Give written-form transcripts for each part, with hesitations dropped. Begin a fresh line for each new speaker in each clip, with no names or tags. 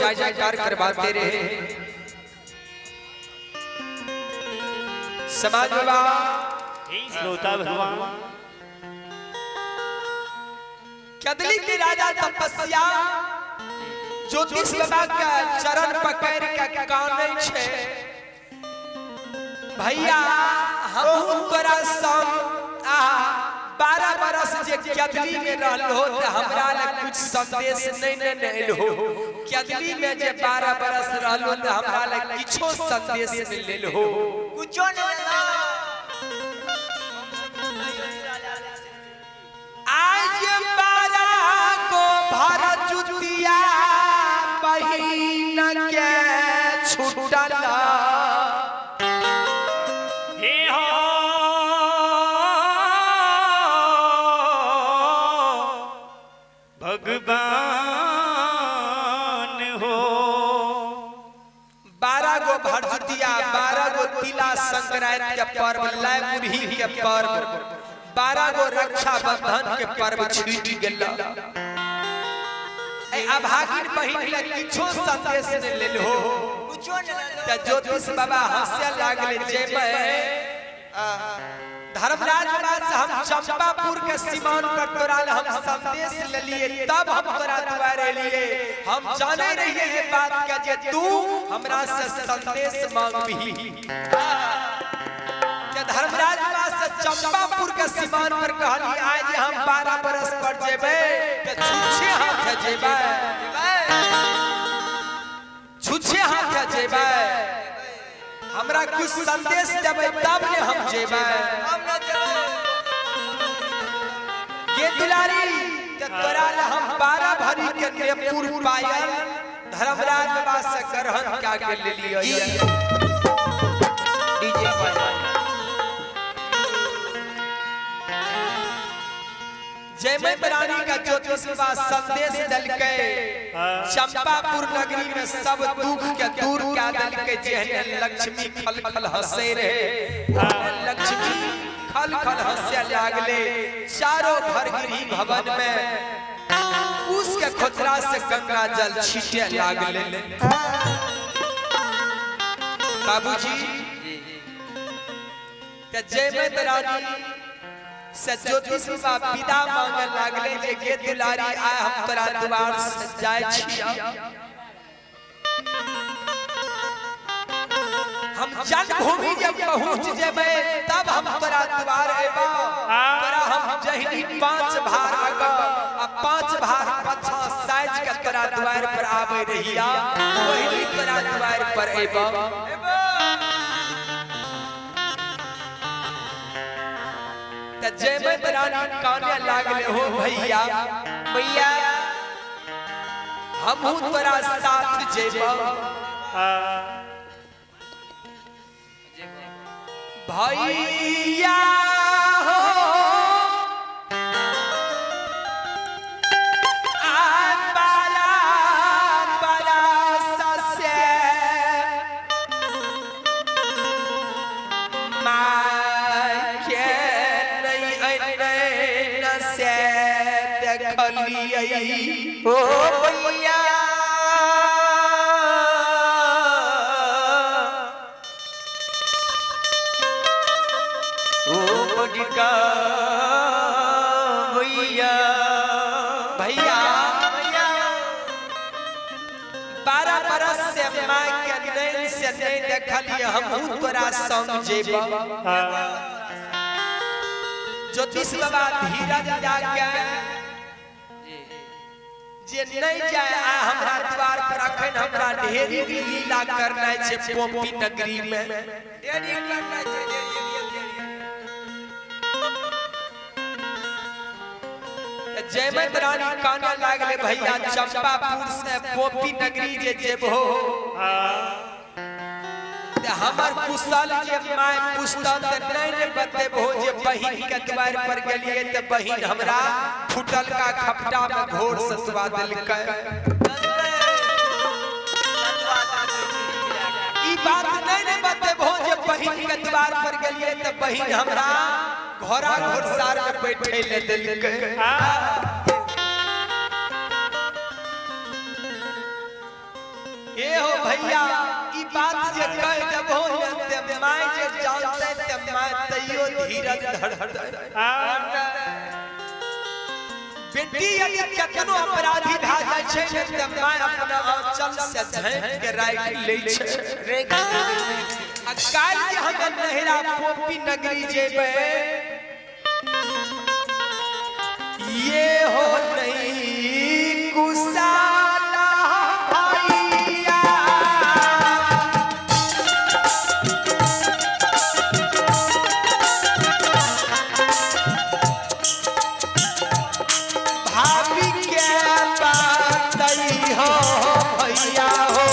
जय जयकार करवाते रहे। समाज बाबा,
हे श्रोता भगवान,
कदली के राजा तपस्या ज्योतिष बाबा के चरण पकड़ के कानै छे, भैया हमहू तोरा संग आ 12 बरस जे कदली में रहलो त हमरा ले कुछ संदेश नहीं ने एल हो। कदली में जे 12 बरस रहलो त हमरा ले किछो संदेश नहीं लेल हो,
कुछो नहीं।
आज 12 को भर जुतिया बहिन के छूटल।
हे हो भगवान हो।
12 गो भरजुतिया, 12 गो तिला संक्रांति के पर्व, लाय मुरही के पर्व, 12 गो रक्षा बंधन के पर्व छूट गेल। ए अभागिन बहिन ले किछो संदेश ने लेल हो।
कुछो नहीं।
त ज्योतिष बाबा हंसे लागले, जे मैं धर्मराज बाबा से हम चंपापुर के सीमान पर तोरा ले हम संदेश लेलिए, तब हम तोरा दुआरे लिए। हम जाने रहिए ये बात के जे तू हमरा से संदेश मांगबी। के धर्मराज बाबा से चंपापुर के सीमान पर कहली, आज हम 12 बरस पर जेबे त छुछे हाथ जेबे, छुछे हाथ जेबे, हमरा कुछ संदेश देबै तब ने हम जेबै।
हम न जेबै।
ये दुलारी त तोरा ले हम 12 भरी के नेपुर पायल धर्मराज बाबा से ग्रहण क्या के लेलियै।
डीजे पर
जयमय रानी का ज्योतिष बाबा संदेश दलके, चंपापुर नगरी में सब दुख के दूर क्या दलके। जेहने लक्ष्मी खल खल हंसे रहे, लक्ष्मी खल खल हंसे लागले। चारों घर गिरी भवन में उसके खोतरा से गंगा जल छीटे लागले। बाबूजी त जयमय रानी से ज्योतिष बाबा विदा मांगे लागले, जे गे दुलारी आय हम तोरा द्वार से जाय छिया, हम जन्मभूमि जब पहुंच जेबै तब हम तोरा द्वार एबा। तोरा हम जहिनी 5 भार आगा आ 5 भार पाछा साइज के तोरा द्वार पर आबै रहिया, वही तोरा द्वार पर एबा। त जयमय रानी काने लागले, हो भैया
भैया
हमहू तोरा साथ जेबा। भैया हो आ बाला बाला ससे माय के नहीं ऐने न से देखलियै।
ओ भैया ओ बड़का भैया
भैया
भैया
12 बरस से माय के नैन से नहीं देखलिए, हमहू तोरा संग जेबा। ज्योतिष बाबा धीरज जाके जे नहीं जाए आ हमरा द्वार पर, अखन हमरा ढेरी लीला करनाइ छै पोपी नगरी में।
देरी करना छै, देरी देरी।
जयमत रानी काने लागले, भैया चंपापुर से पोपी नगरी जे जेबहो ते हमर कुशल जे my पुछतन त नहीं ने बतेबहो जे बहिन के द्वार पर गेलिए त बहिन हमरा फुटल का खपटा में घोर ससुआ देलकै। ई बात नहीं ने बतेबहो जे बहिन के द्वार पर गेलिए त बहिन हमरा घोड़ा घोड़सार में बैठे ले देलकै। ए हो भैया, ई बात जे कह देबो ने ते my जे जानते ते my तैयो धीरज धरते। बेटी यदि केतनो अपराधी भए जाइ छै ने ते my अपना आंचल से झाँपि के राखि लै छै। आ काल्हि जे हम नहिरा पोपी नगरी जेबै, ये हो नहीं कुसाला भैया, भाभी के बातई हो भैया हो।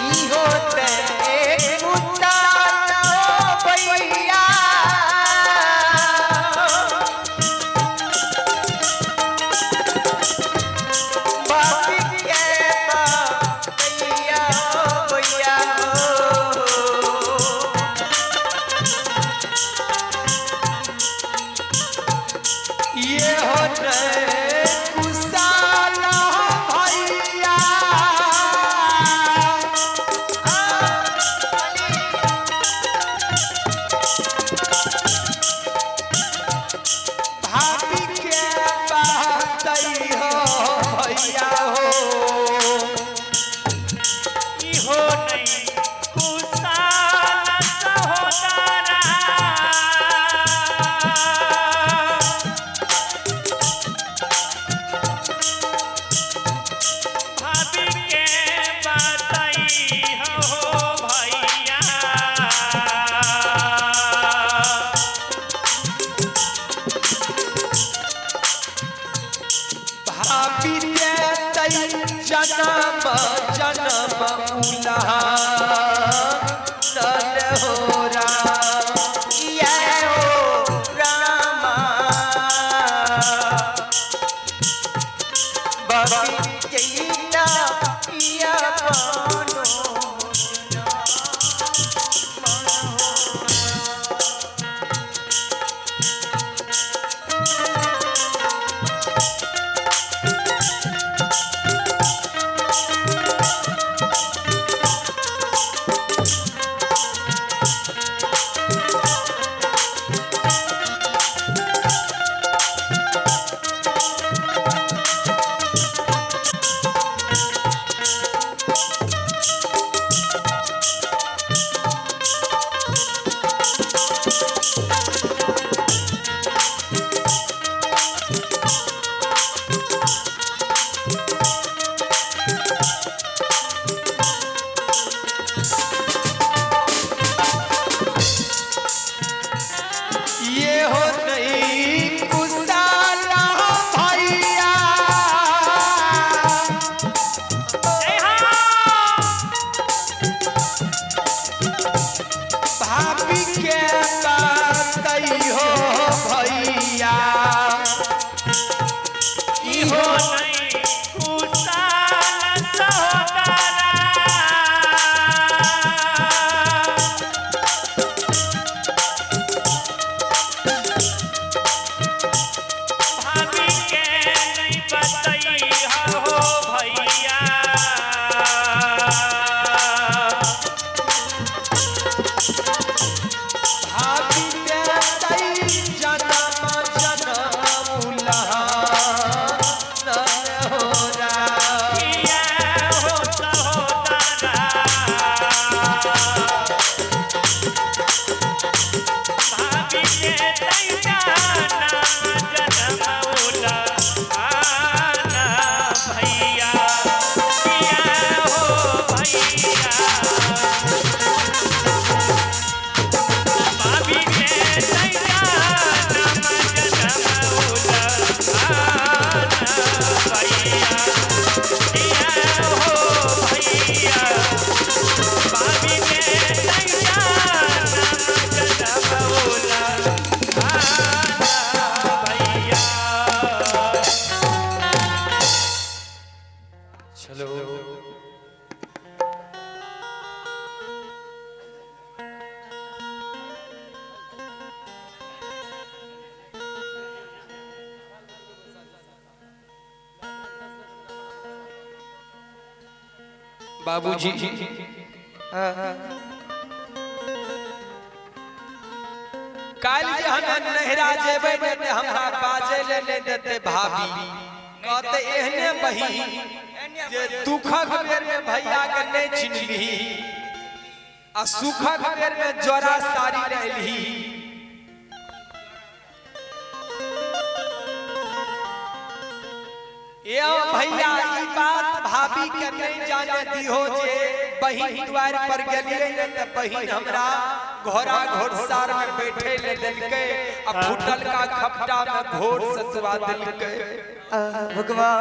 इहो ते कुसाला भैया, भाभी के बातैया भैया हो।
ये हो नहीं कुसाला भैया, भाभी के बातई हो भैया हो।
इहो नहीं कुसाला सहोदरा, भाभी के बताई हो भैया।
भाभी के तई जनम जनम उलहा नल हो राम।
ये हो रामा, बाबी जैना पिया बनो।
ये हो नहीं कुसाला भैया,
जय हो।
भाभी के बातई हो भैया।
इहो नहीं कुसाला सहोदरा, भाभी के नहीं बताई हो भैया।
भाभी के तई जनम जनम उलहा नल बाबूजी, काल्हि जे हम नहिरा जेबै ने ते हमरा बाजै ले नहि देतै भाभी। कहते एहने बहिन जे दुखक बेर में भैया के नहीं चिन्हली आ सुखक बेर में जोड़ा साड़ी ले। ये भैया, ई बात भाभी के नहीं जाने दिहो जे बहिन द्वार पर गेलिए ने त बहिन हमरा घोड़ा घोड़सार में बैठे ले देलकै आ फूटल का खपटा में घोड़ ससुआ देलकै।
भगवान।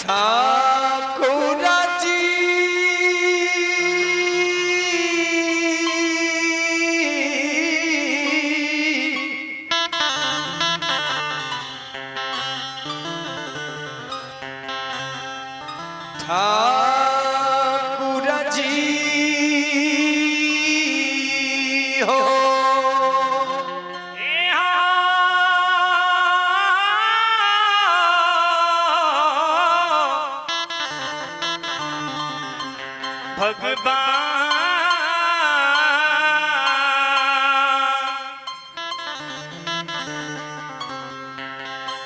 ठाकुर जी, ठाकुर जी हो।
ए हाँ, भगवान।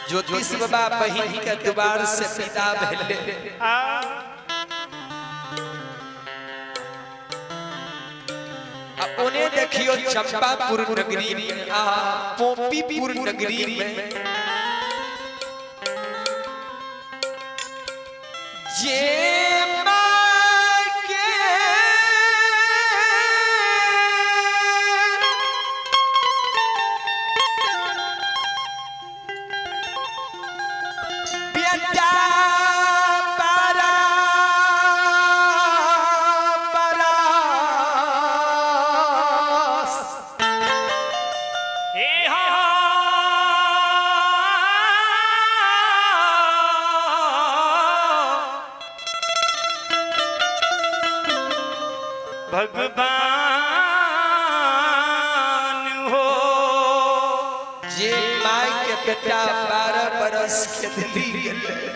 ज्योतिष बाबा बहिन के द्वार से विदा भेले।
आ
आ ओने देखियो चंपापुर नगरी में आ पोपीपुर नगरी में जे माँ के बेटा बड़ा बरस
ए हाँ, भगवान हो।
जे माय के बेटा 12 बरस के दिल्ली गेलै।